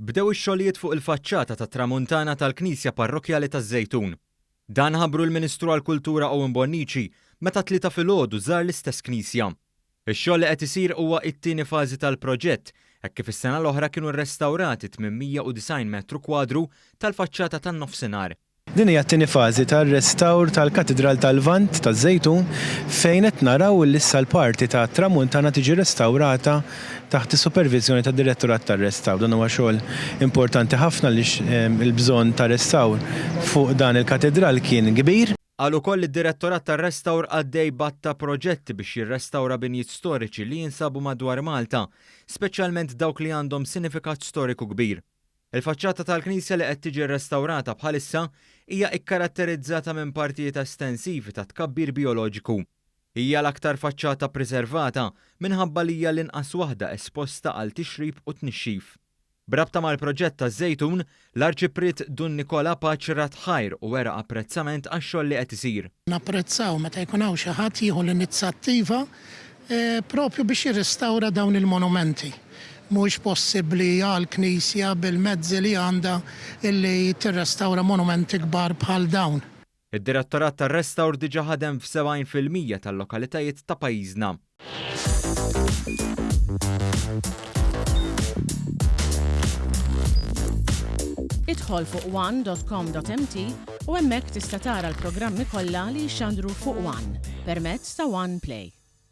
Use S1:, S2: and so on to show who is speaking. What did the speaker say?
S1: Bdew ix-xogħlijiet fuq il-faċċata tat-Tramuntana tal-Knisja Parrokkjali taż-Żejtun. Dan ħabbru l-Ministru għall-Kultura Owen Bonnici meta t-Tlieta filgħodu żar l-istess knisja. Ix-xogħol li qed isir huwa it-tieni fażi tal-proġett hekk kif is-sena l-oħra kienu rrestawrati 890 metru kwadru tal-faċċata tan-Nofsinhar.
S2: Din hija t-tieni fażi tar-restawr tal-Katidral tal-Lvant taż-Żejtun fejn qed naraw li issa l-parti tat-Tramuntana tiġi restawrata taħt is-superviżjoni tad-Direttorat tar-Restawr. Dan huwa xogħol importanti ħafna għaliex il-bżonn ta' restawr fuq dan il-katidral kien kbir.
S1: Qal ukoll li d-Direttorat tar-Restawr għaddej b'għadd ta' proġetti biex jirrestawra binjiet storiċi li jinsabu madwar Malta, speċjalment dawk li għandhom sinifikat storiku kbir. Il-faċċata tal-knisja li qed tiġi rrestawrata bħalissa hija kkaratterizzata minn partijiet estensivi ta' tkabbir bijoloġiku. Hija l-aktar faċċata ppriservata minħabba li hija l-inqas waħda esposta għal tixrib u tnixxif. B'rabta mal-proġett taż-Żejtun, l-Arċipriet Dun Nikola Pace radd ħajr u wera apprezzament għax-xogħol li qed isir.
S3: Napprezzaw meta jkun hawn xi ħadd jieħu l-inizattiva propju biex jirrestawra dawn il-monumenti. Mhuwiex possibbli għall-Knisja bil-mezzi li għandha illi tirrestawra monumenti kbar bħal dawn.
S1: Id-Direttorat tar-Restawr diġà ħadem f'70% tal-lokalitajiet ta' pajjiżna.
S4: Idħol fuq one.com.mt u hemmhekk tista' tara l-programmi kollha li jixxandru fuq One permezz ta' One Play.